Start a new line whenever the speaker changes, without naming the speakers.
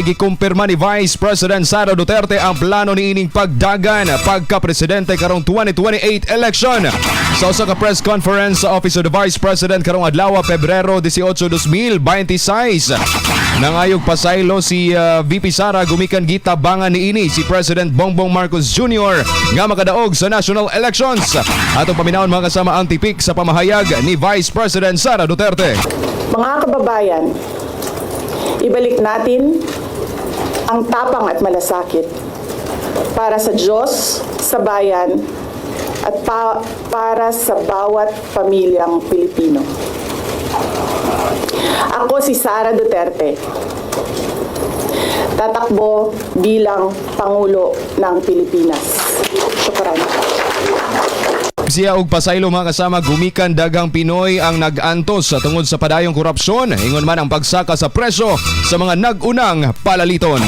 Gikumpirma ni Vice President Sara Duterte ang plano niining pagdagan pagka-presidente karong 2028 election. Sa usa ka press conference sa Office of the Vice President karong adlaw, Pebrero 18, 2026. Nangayog pasaylo si VP Sara gumikan gitabangan niini si President Bongbong Marcos Jr. nga makadaog sa national elections. Atong paminawon, mga kasama, ang tipik sa pamahayag ni Vice President Sara Duterte.
Mga kababayan, ibalik natin ang tapang at malasakit para sa Diyos, sa bayan, at para sa bawat pamilyang Pilipino. Ako si Sara Duterte. Tatakbo bilang Pangulo ng Pilipinas. Shukran.
Siya og pasaylo, mga kasama, gumikan daghang Pinoy ang nag-antos sa tungod sa padayong korupsyon, ingon man ang pagsaka sa presyo sa mga nag-unang palaliton.